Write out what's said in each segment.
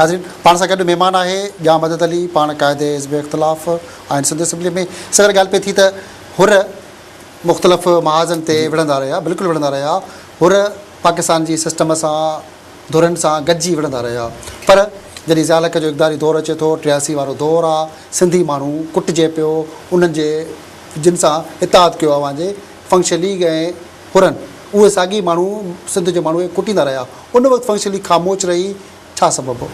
ناظرين پاڻ سان گڏ مهمان آهي ڄام مدد علي پاڻ قائد حزب اختلاف آهن سنڌ اسيمبلي ۾ سگهڙ ڳالهه پئي ٿي ته حر مختلف محاذن تي وڙهندا رهيا بلڪل وڙهندا رهيا حر پاڪستان جي سسٽم سان ڌرين سان گڏجي وڙهندا رهيا پر جڏهن ضياء الحق جو اقداري دور اچي ٿو 83 وارو دور آ سنڌي ماڻهو ڪٽجي پيو انهن جي جن سان اتحاد ڪيو اوهان جي فنڪشن ليگ ۽ حرن اهي ساڳي ماڻهو سنڌ جي ماڻهو کي ڪٽيندا رهيا ان وقت فنڪشن ليگ خاموش رهي ڇا سبب هو؟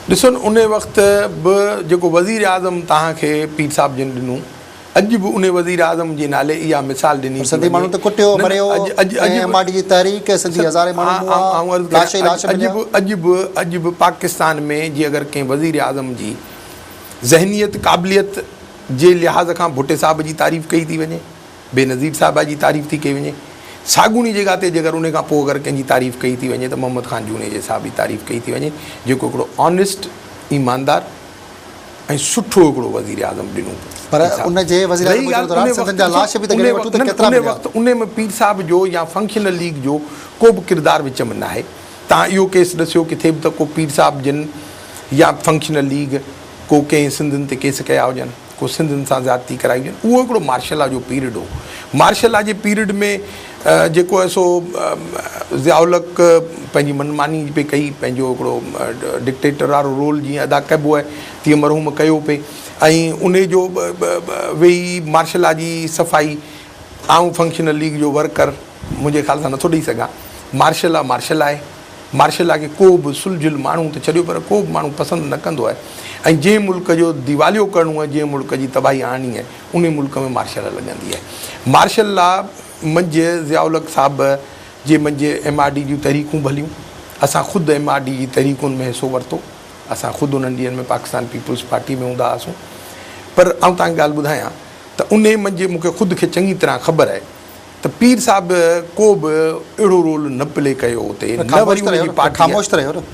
ڏسو نه ان وقت به جيڪو وزير اعظم توهان کي پير صاحب جن ڏنو اڄ به ان وزير اعظم جي نالي اها مثال ڏني پر سنڌي ماڻهن ته ڪٽيو مريو ۽ ايم آر ڊي جي تحريڪ سنڌي هزارين ماڻهو مئا لاش ئي لاش مليا. اڄ به اڄ به پاڪستان ۾ جي اگر ڪنهن وزير اعظم جي ذهنيت قابليت جي لحاظ کان ڀٽي صاحب جي تعريف ڪئي ٿي وڃي بينظير صاحبه جي تعريف ٿي ڪئي وڃي. ساڳوڻي جڳهه تي جيڪر ان کان پوء اگر ڪنهن جي تعريف ڪئي ٿي وڃي ته محمد خان جوڻيجي صاحب جي تعريف ڪئي ٿي وڃي جيڪو هڪڙو آنيسٽ، ايماندار ۽ سٺو هڪڙو وزيراعظم ڏنو پر ان جي وزيراعظم هجڻ دوران سنڌين جا لاش به ته ڳڻي وٺون ته ڪيترا مليا. ان وقت ان ۾ پير صاحب جو يا فنڪشنل ليگ جو ڪو به ڪردار وچ ۾ ناهي. توهان اهو ڪيس ڏسيو ڪٿي به ته ڪو پير صاحب جن يا فنڪشنل ليگ ڪو ڪنهن سنڌين تي ڪيس ڪيا هجن. ڪو سنڌين سان زيادتي ڪرائي هجن اهو هڪڙو مارشل لا جو پيرڊ هو مارشل لا جي پيرڊ ۾ جيڪو آهي سو ضياء الحق پنهنجي من ماني پئي ڪئي پنهنجو هڪڙو ڊڪٽيٽر وارو رول جيئن ادا ڪبو آهي تيئن مرحوم ڪيو پئي ۽ ان جو ويهي مارشل لا جي صفائي آئون فنڪشنل ليگ جو ورڪر منهنجي خيال سان نٿو ڏئي سگهان مارشل لا مارشل لا آهي مارشل لا کي ڪو به سلجهيل ماڻهو ته ڇڏيو پر ڪو به ماڻهو پسند نه ڪندو آهي ۽ جنهن ملڪ جو ديواليو ڪرڻو آهي، جنهن ملڪ جي تباهي آڻڻي آهي، انهي ملڪ ۾ مارشل لا لڳندي آهي. مارشل لا منجهه ضياء الحق صاحب جي منجهه ايم آر ڊي جون تحريڪون به هليون. اسان خود ايم آر ڊي جي تحريڪن ۾ حصو ورتو. اسان خود انهن ڏينهن ۾ پاڪستان پيپلز پارٽي ۾ هوندا هئاسون. پر آئون توهان کي ڳالهه ٻڌايان ته انهي منجهه مون کي خود کي چڱي طرح خبر آهي ته پير صاحب ڪو به اهڙو رول نه پلي ڪيو اتي نه وري ان جي پارٽي خاموش ته رهيو نه.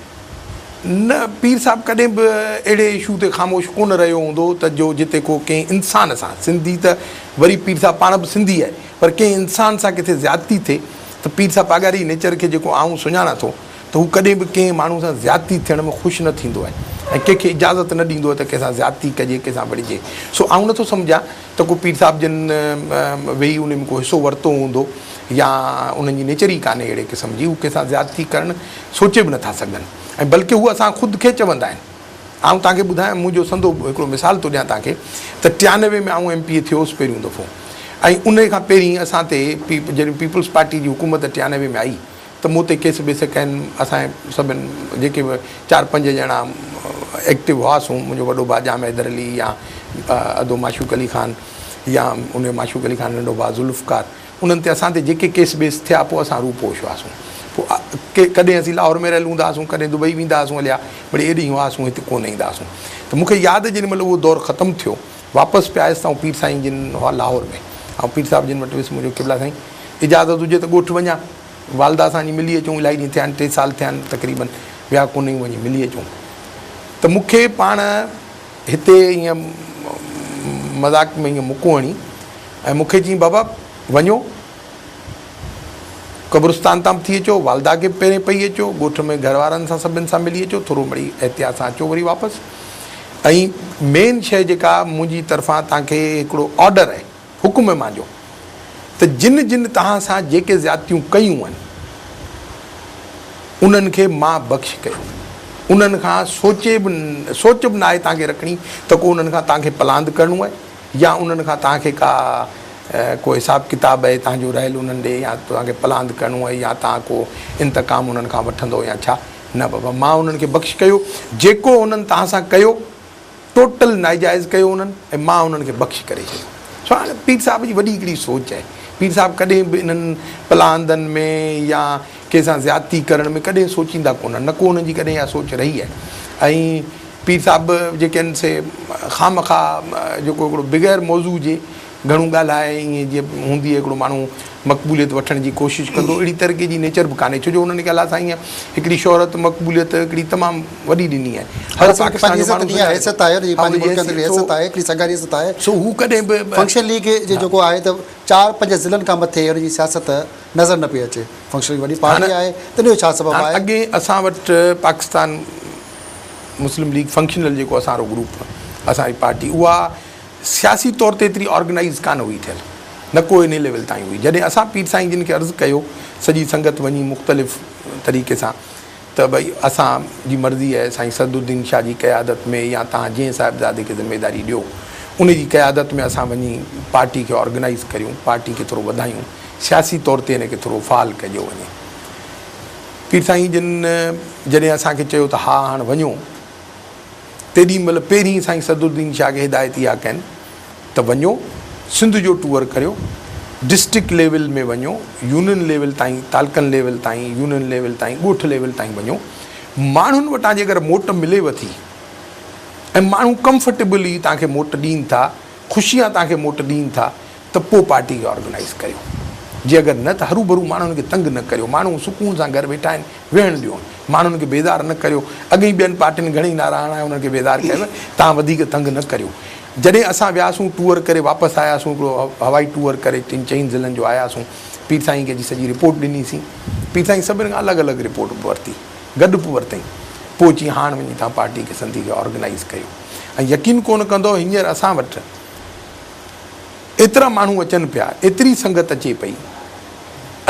نه پير صاحب ڪڏهن به اهڙي اشو تي خاموش ڪونه رهيو هوندو ته جو جتي ڪو ڪنهن انسان سان سنڌي ته وري پير صاحب پاڻ به سنڌي آهي پر ڪنهن انسان سان ڪٿي زيادتي ٿئي ته پير صاحب پاڳاري نيچر کي جيڪو آئون سڃاڻان ٿو ته هو ڪڏهن به ڪنهن ماڻهو سان زيادتي ٿيڻ ۾ خوش نه ٿيندو آهي ۽ ڪنهن کي اجازت نه ڏيندو آهي ته ڪنهن سان زيادتي ڪجي ڪنهن سان وڙهجي سو آئون نٿو سمجهان ته ڪو پير صاحب جن ويهي انهي ۾ ڪو حصو ورتو هوندو يا انهن جي نيچر ئي ڪانهي اهڙي قسم جي هو ڪنهن سان زيادتي ڪرڻ سوچي به نٿا سگهن ۽ بلڪه هو اسان خود کي چوندا آهن آئون توهان کي ٻڌايان منهنجو سندو هڪڙو مثال ٿو ڏيان توهان کي ته 93 ۾ آئون ايم پي اي ٿيو هوس پهريون دفعو ۽ انهي کان پهرين اسان تي جڏهن پيپلز پارٽي جي حڪومت 93 ۾ آئي ته مون تي ڪيس بيس ڪين اسان سڀن جيڪي به چار پنج ڄڻا ايڪٽو هئاسون منهنجو وڏو ڀاء ڄام حيدر علي يا ادو معشوق علي خان يا ان جو معشوق علي خان ننڍو ڀاء ذوالفقار انهن تي اسان تي جيڪي ڪيس بيس ٿيا پوء اسان روپوش هئاسون پوء ڪڏهن اسين لاهور ۾ رهيل هوندا هئاسون ڪڏهن دبئي ويندا هئاسون هليا مڙئي ايڏي هئاسون هتي ڪونه ايندا هئاسون ته مون کي ياد جيڏي مهل اهو دور ختم ٿيو واپس پيا آيس ته آئون پير سائين جن هئا لاهور ۾ آئون پير صاحب جن وٽ ويس منهنجو قبلا سائين اجازت هجي ته ڳوٺ وڃان والده سان وڃي ملي اچون الاهي ڏينهن ٿيا آهن ٽي سال ٿيا آهن تقريبن ويا ڪونه آهيون وڃي ملي اچون ته مون کي پاڻ هتي ائين مذاق ۾ ائين مڪو هڻي ۽ مون کي چيائين بابا وڃو قبرستان تان به ٿي اچو والده کي به پهرين پئي اچو ڳوٺ ۾ گهر وارن سان سڀن سان ملي اچو ٿورو مڙئي احتياط سان اچو وري واپس ۽ مين شيء جيڪا منهنجي طرفان توهان کي هڪڙو آرڊر آهي حڪم آهي مانجو ته جن جن توهان سان جيڪي زيادتيون ڪيون آهن انهن کي مان بخش ڪيو. انهن کان سوچي به سوچ به ناهي توهان کي رکڻي ته ڪو انهن کان توهان کي پلاند ڪرڻو آهي يا انهن کان توهان کي ڪا ڪو حساب ڪتاب آهي توهان جو رهيل انهن ڏي يا توهان کي پلاند ڪرڻو آهي يا توهان ڪو انتقام انهن کان وٺندو يا ڇا نه بابا مان انهن کي بخش ڪيو جيڪو انهن توهان سان ڪيو ٽوٽل ناجائز ڪيو انهن ۽ مان انهن کي بخش ڪري ڇڏيو. سو هاڻي پير صاحب جي وڏي هڪڙي سوچ آهي. پير صاحب ڪڏهن به انهن پلاندن ۾ يا ڪنهن سان زيادتي ڪرڻ ۾ ڪڏهن سوچيندا ڪونه نه ڪو انهن جي ڪڏهن اها سوچ رهي آهي ۽ پير صاحب جيڪي آهن سي خامخواه جيڪو هڪڙو بغير موضوع جي گهڻو ڳالهائي ائين جيئن هوندي آهي هڪڙو ماڻهو مقبوليت وٺڻ جي ڪوشش ڪندو اهڙي طريقي جي نيچر به ڪانهي ڇو جو انهن کي الله سائينء هڪڙي شهرت مقبوليت هڪڙي تمام وڏي ڏني آهي هر پاڪستان جو ماڻهو سڃاڻي حيثيت آهي ان جي پنهنجي ملڪ اندر حيثيت آهي هڪڙي سگهاري حيثيت آهي سو هو ڪڏهن به فنڪشن ليگ جي جيڪو آهي ته چار پنج ضلعن کان مٿي ان جي سياست نظر نه پئي اچي فنڪشن ليگ وڏي پارٽي آهي ته ان جو ڇا سبب آهي؟ اڳي اسان وٽ پاڪستان مسلم ليگ فنڪشنل جيڪو اسان وارو گروپ اسان جي پارٽي اها سياسي طور تي ايتري آرگنائيز ڪانه هئي ٿيل نه ڪو انهي ليول تائين هئي جڏهن اسان پير سائين جن کي عرض ڪيو سڄي سنگت وڃي مختلف طريقي سان ته ڀئي اسان جي مرضي آهي سائين صدرالدين شاهه جي قيادت ۾ يا توهان جنهن صاحبزادي کي ذميداري ڏيو ان جي قيادت ۾ اسان وڃي پارٽي کي آرگنائيز ڪريون پارٽي کي ٿورو وڌايون سياسي طور تي ان کي ٿورو فعال ڪجو وڃي پير سائين جن جڏهن اسان کي چيو ته ها هاڻ وڃو تيڏي مھل پهرين سائين صدرالدين شاھ کي هدايت اها ڪين ته وڃو سنڌ جو ٽوئر ڪريو ڊسٽرڪٽ ليول ۾ وڃو يونين ليول تائين تعلقن ليول تائين يونين ليول تائين ڳوٺ ليول تائين وڃو ماڻهن وٽان جيڪر موٽ مليو ٿي ۽ ماڻهو ڪمفرٽيبلي توهان کي موٽ ڏين ٿا خوشيان توهان کي موٽ ڏين ٿا ته پوء پارٽي کي آرگنائيز ڪريو جي اگر نه ته هروڀرو ماڻهن کي تنگ نه ڪريو ماڻهو سڪون سان گهر ويٺا آهن ويهڻ ڏيو ماڻهن کي بيزار نه ڪريو اڳ ئي ٻين پارٽين گهڻي نعرا هڻايا انهن کي بيزار ڪيو توهان وڌيڪ تنگ نه ڪريو جڏهن اسان وياسون ٽوئر ڪري واپس آياسون هڪڙو هوائي ٽوئر ڪري ٽن چئن ضلعن جو آياسون پير سائين کي اچي سڄي رپورٽ ڏنيسين پير سائين سڀن کان الڳ الڳ رپورٽ به ورتي گڏ به ورتائين پوء چيائين هاڻ وڃي توهان پارٽي کي سنڌي کي آرگنائيز ڪريو ۽ يقين ڪونه ڪندؤ هينئر اسان وٽ ايترا ماڻهو اچن پيا، ايتري سنگت اچي پئي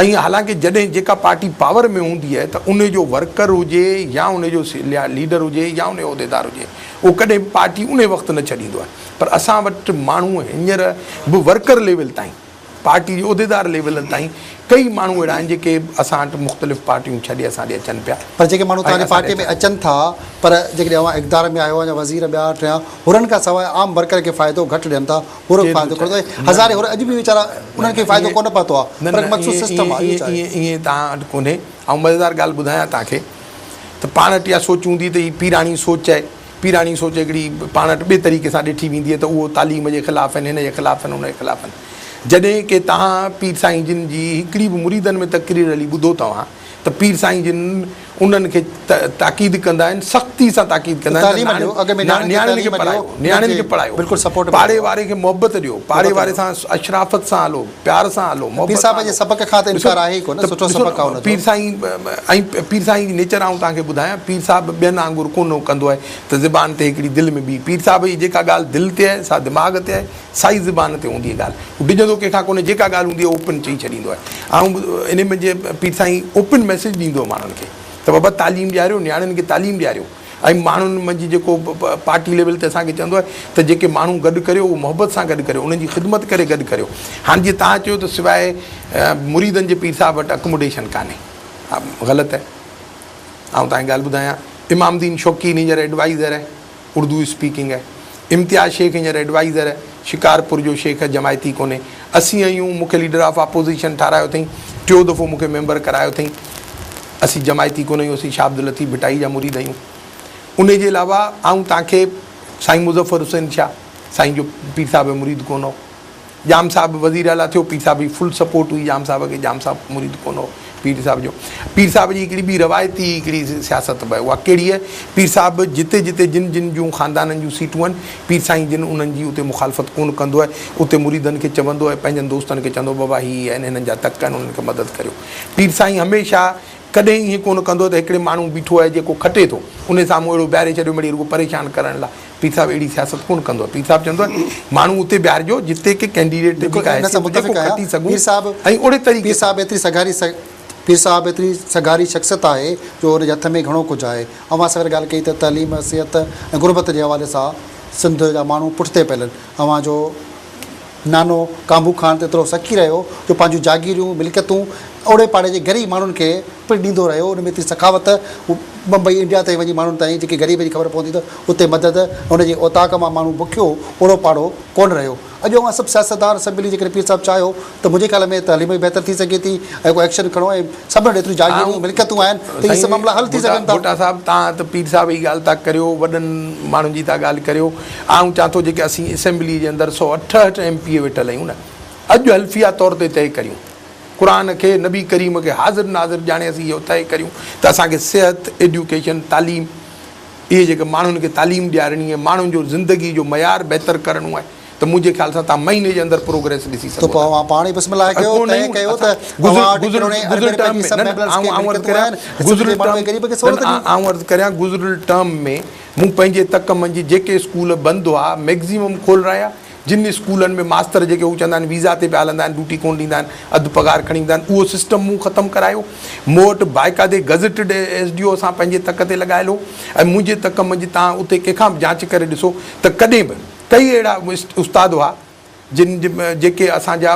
۽ حالانڪه جڏهن جيڪا پارٽي پاور ۾ هوندي آهي ته ان جو ورڪر هجي يا ان جو ليڊر هجي يا ان جو عهديدار هجي اهو ڪڏهن به پارٽي ان وقت نه ڇڏيندو آهي پر اسان وٽ ماڻهو هينئر به ورڪر ليول تائين پارٽي جي عهديدار ليولن تائين ڪئي ماڻهو اهڙا آهن جيڪي اسان وٽ مختلف پارٽيون ڇڏي اسان ڏي اچن پيا. پر جيڪي ماڻهو توهان جي پارٽي ۾ اچن ٿا پر جيڪڏهن اوهان اقتدار ۾ آهيو يا وزير ٻيا ٽيان حرن کان سواء عام ورڪر کي فائدو گهٽ ڏين ٿا حر به فائدو کڻندو ۽ هزارين حر اڄ به ويچارا انهن کي فائدو ڪونه پهتو آهي پر هڪ مخصوص سسٽم آهي اهو چاهي. ائين توهان وٽ ڪونهي. آئون مزيدار ڳالهه ٻڌايان توهان کي ته پاڻ وٽ اها سوچ هوندي ته هي پيراڻي سوچ آهي. پيراڻي سوچ هڪڙي پاڻ وٽ ٻئي طريقي سان ڏٺي ويندي آهي ته اهو تعليم جي خلاف آهن، هن جي خلاف آهن، ان جي خلاف آهن. جڏهن ڪي توهان پير سائين جن جي هڪڙي به مريدن ۾ تقرير هلي ٻڌو توهان ته پير سائين جن انهن کي تاڪيد ڪندا آهن، سختي سان تاڪيد ڪندا آهن ته نياڻين کي پڙهايو، نياڻين کي پڙهايو، پاڙي واري کي محبت ڏيو، پاڙي واري سان اشرافت سان هلو، پيار سان هلو، محبت سان هلو. پير سائين ۽ پير سائين جي نيچر آئون توهان کي ٻڌايان، پير صاحب ٻين وانگر ڪونه ڪندو آهي ته زبان تي هڪڙي دل ۾ ٻي، پير صاحب جي جيڪا ڳالهه دل تي آهي سا دماغ تي آهي، سا ئي زبان تي هوندي آهي ڳالهه. هو ڊڄندو ڪنهن کان ڪونهي، جيڪا ڳالهه هوندي آهي اوپن چئي ڇڏيندو آهي. آئون به انهي ۾ جي پير سائين اوپن ميسيج ڏيندو هو ماڻهن کي ته بابا تعليم ڏياريو، نياڻين کي تعليم ڏياريو ۽ ماڻهن منجهه جيڪو پارٽي ليول تي اسان کي چوندو آهي ته جيڪي ماڻهو گڏ ڪريو اهو محبت سان گڏ ڪريو، انهن جي خدمت ڪري گڏ ڪريو. هاڻ جيئن توهان چيو ته سواء مريدن جي پير صاحب وٽ اڪموڊيشن ڪانهي، غلط آهي. آئون توهان کي ڳالهه ٻڌايان امام الدين شوقين هينئر ايڊوائيزر آهي. اردو اسپيڪنگ آهي. امتياز شيخ هينئر ايڊوائيزر آهي. شڪارپور جو شيخ جماعتي ڪونهي. اسين آهيون، مون کي ليڊر آف اپوزيشن ٺارايو اٿئين. ٽيون دفعو مون کي ميمبر ڪرايو اٿئين. اسين جماعتي ڪونه آهيون، اسين شاهه عبداللطيف ڀٽائي جا مريد آهيون. انهي جي علاوه آئون توهان کي سائين مظفر حسين شاهه سائين جو پير صاحب جو مريد ڪونه هو. ڄام صاحب وزير اعليٰ ٿيو، پير صاحب جي فل سپورٽ هئي ڄام صاحب کي، ڄام صاحب مريد ڪونه هو پير صاحب جو. پير صاحب جي هڪڙي ٻي روايتي هڪڙي سياست به آهي، اها ڪهڙي آهي، پير صاحب جتي جتي جن جن جون خاندانن جون سيٽون آهن، پير سائين جن انهن جي اتي مخالفت ڪونه ڪندو آهي، اتي مريدن کي چوندو آهي، پنهنجن دوستن کي چوندو آهي بابا هي هي آهن، هنن جا تڪ آهن، انهن کي مدد ڪريو. پير سائين هميشه ڪڏهن ائين ڪونه ڪندو آهي ته هڪڙي ماڻهو بيٺو آهي جيڪو کٽي ٿو، انهي سامهون اهڙو بيهاري ڇڏيو مڙئي رڳو پريشان ڪرڻ لاء. پير صاحب اهڙي سياست ڪونه ڪندو آهي. پير صاحب چوندو آهي ماڻهو اتي بيهارجو جتي ڪي ڪينڊيڊيٽ جي ڪا حيثيت هجي ڪو کٽي سگهون ۽ اهڙي طريقي سان. پير صاحب ايتري سگهاري شخصيت آهي جو ان جي هٿ ۾ گهڻو ڪجهه آهي. اوهان سوير ڳالهه ڪئي ته تعليم، صحت ۽ غربت جي حوالي سان سنڌ جا ماڻهو پٺتي پيل آهن. اوهان جو نانو ڪانڀو خان ته ايترو سخي رهيو جو پنهنجون جاگيريون، ملڪيتون اوڙي پاڙي جي غريب ماڻهن کي پڻ ڏيندو رهيو. ان ۾ ايتري سخاوت بمبئي انڊيا تائين وڃي ماڻهن تائين جيڪي غريب جي خبر پوندي ته اتي مدد ان جي اوطاق مان ماڻهو بکيو اوڙو پاڙو ڪونه رهيو. اڄ اوهان سڀ سياستدان سڀ ملي جيڪڏهن پير صاحب چاهيو ته منهنجي خيال ۾ تعليم به بهتر ٿي سگهي ٿي ۽ ڪو ايڪشن کڻو ۽ سڀني وٽ ايتريون جاگيريون ملڪيتون آهن ته اهي سڀ معاملا حل ٿي سگهن ٿا. ڀٽا صاحب توهان ته پير صاحب جي ڳالهه ٿا ڪريو وڏن ماڻهن جي ٿا ڳالهه ڪريو آئون چوان ٿو جيڪي اسين اسيمبلي جي اندر 168 ايم پي اي ويٺل آهيون نه اڄ حلفيه طور تي طئي ڪريون قرآن کي نبي ڪريم کي حاضر ناظر ڄاڻي اسين اهو طئي ڪريون ته اسان کي صحت ايڊيوڪيشن تعليم اهي جيڪي ماڻهن کي تعليم ڏيارڻي آهي ماڻهن جو زندگي جو معيار بهتر ڪرڻو آهي ته منهنجي خيال سان توهان مهيني جي اندر پروگريس ڏسي ته سگهو پوء ٿا. اوهان پاڻ ئي بسم الله ڪيو، طئي ڪيو ته اوهان وٽ ڪروڙين اربين رپين جي سڀ ميمبرن کي ملڪيتون آهن ۽ سنڌ جي ماڻهو ۽ غريب کي سهولت ڏيون. آئون عرض ڪريان گذريل ٽرم ۾ مون پنهنجي تڪ منجهه جيڪي اسڪول بند هئا ميگزيمم کولرايا، جن اسڪولن ۾ ماستر جيڪي هو چوندا آهن ويزا تي پيا هلندا آهن ڊيوٽي ڪونه ڏيندا آهن اڌ پگهار کڻي ويندا آهن اهو سسٽم مون ختم ڪرايو. مون وٽ باقاعدي گزيٽڊ ايس ڊي او اسان پنهنجي تڪ تي لڳايل هو ۽ منهنجي تڪ منجهه توهان اتي ڪنهن کان به جاچ ڪري ڏسو ته ڪڏهن به ڪئي اهڙا استاد هئا جن جيڪي اسان جا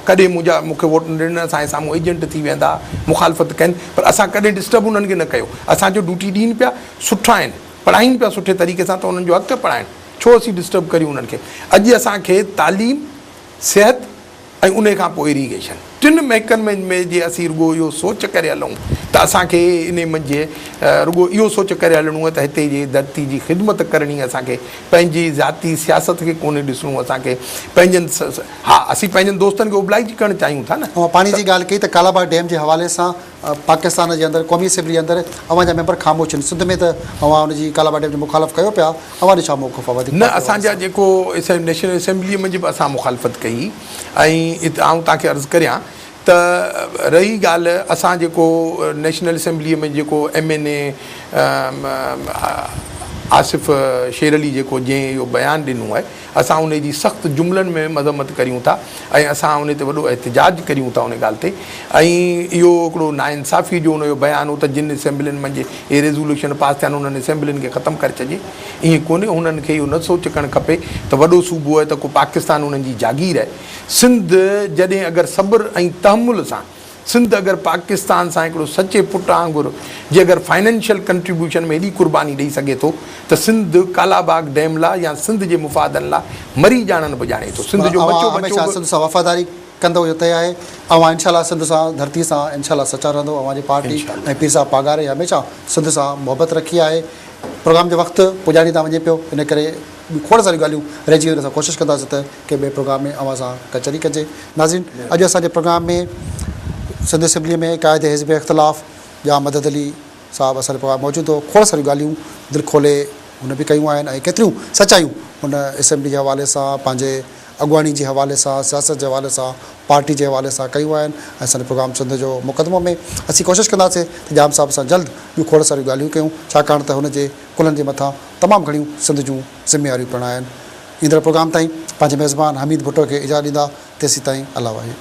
ڪڏهن منهنجا مون کي ووٽ نه ڏنن اسان جي سامهون ايجنٽ ٿي ويهندا مخالفت ڪن پر اسان ڪڏهن ڊسٽرب انهن کي نه ڪيو اسان جو ڊيوٽي ڏين پيا سٺا آهن پڙهائين پيا سٺي طريقي سان ته انهن جو حق آهي پڙهائڻ ڇو اسين ڊسٽرب ڪريون انهن کي اڄ اسان کي تعليم صحت ۽ انهي کان پوء اريگيشن ٽن محڪمن ۾ جي اسين رڳو اهو سوچ ڪري هلون ته اسان کي انهي منجهه رڳو اهو سوچ ڪري هلڻو آهي ته هتي جي ڌرتي جي خدمت ڪرڻي اسان کي پنهنجي ذاتي سياست کي ڪونهي ڏسڻو اسان کي پنهنجن ها اسين پنهنجن دوستن کي اوبلائيج ڪرڻ چاهيون ٿا نه. اوهان پاڻي جي ڳالهه ڪئي ته ڪالاباغ ڊيم جي حوالي سان پاڪستان جي اندر قومي اسيمبلي جي اندر اوهان جا ميمبر خاموش آهن سنڌ ۾ ته اوهان ان جي ڪالاباغ ڊيم جي مخالف ڪيو پيا اوهان جو ڇا موقف آهي وڌيڪ نه پارٽي حوالي اسان جا سان. جيڪو نيشنل اسيمبلي منجهه به اسان مخالفت ڪئي ۽ ات آئون توهان کي عرض ڪريان ته رهي ڳالهه اسان جيڪو نيشنل اسيمبليء ۾ جيڪو M N A Asif Sher Ali جيڪو جنهن اهو بيان ڏنو آهي اسان ان جي سخت جملن ۾ مذمت ڪريون ٿا ۽ اسان ان تي وڏو احتجاج ڪريون ٿا ان ڳالهه تي ۽ اهو هڪڙو ناانصافي جو ان جو بيان هو ته جن اسيمبلين منجهه اهي ريزوليوشن پاس ٿيا آهن انهن اسيمبلين کي ختم ڪري ڇڏجي ائين ڪونهي هنن کي اهو نه سوچ ڪرڻ کپي ته وڏو صوبو آهي ته ڪو پاڪستان انهن جي جاگير آهي. سنڌ جڏهن اگر صبر ۽ تحمل سان سنڌ اگر پاڪستان سان هڪڙو سچي پٽ آنگر جي اگر فائننشل ڪنٽريبيوشن ۾ ايڏي قرباني ڏئي سگهي ٿو ته سنڌ ڪالاباغ ڊيم لا يا سنڌ جي مفادن لا مري ڄاڻڻ به ڄاڻي ٿو سنڌ جو اوهان ٻچو ٻچو هميشه به سنڌ سان وفاداري ڪندؤ اهو طئي آهي اوهان انشاء الله سنڌ سان ڌرتي سان انشاء الله سچا رهندؤ اوهان جي پارٽي انشاء الله. ۽ پير صاحب پاڳاري هميشه سنڌ سان محبت رکي آهي پروگرام جو وقت پڄاڻي تان وڃي پيو ان ڪري ٻيون کوڙ ساريون ڳالهيون رهجي ويون اسان ڪوشش ڪنداسين ته ڪنهن ٻئي پروگرام ۾ اوهان سان ڪچهري ڪجي ناظرين اڄ اسان جي پروگرام ۾ سنڌ اسيمبلي ۾ قائد حزب اختلاف ڄام مدد علي صاحب اسان جي پروگرام موجود هو کوڙ ساريون ڳالهيون دل کولي هن به ڪيون آهن ۽ ڪيتريون سچايون هن اسيمبلي جي حوالي سان پنهنجي اڳواڻي جي حوالي سان سياست جي حوالي سان پارٽي جي حوالي سان ڪيون آهن ۽ اسان جي پروگرام سنڌ جو مقدمو ۾ اسين ڪوشش ڪنداسين ته ڄام صاحب سان جلد ٻيون کوڙ ساريون ڳالهيون ڪيون ڇاڪاڻ ته هن جي ڪلهن جي مٿان تمام گهڻيون سنڌ جون ذميواريون پڻ آهن ايندڙ پروگرام تائين پنهنجي ميزبان حميد ڀٽو کي اجازت ڏيندا تيسين تائين الله واهي.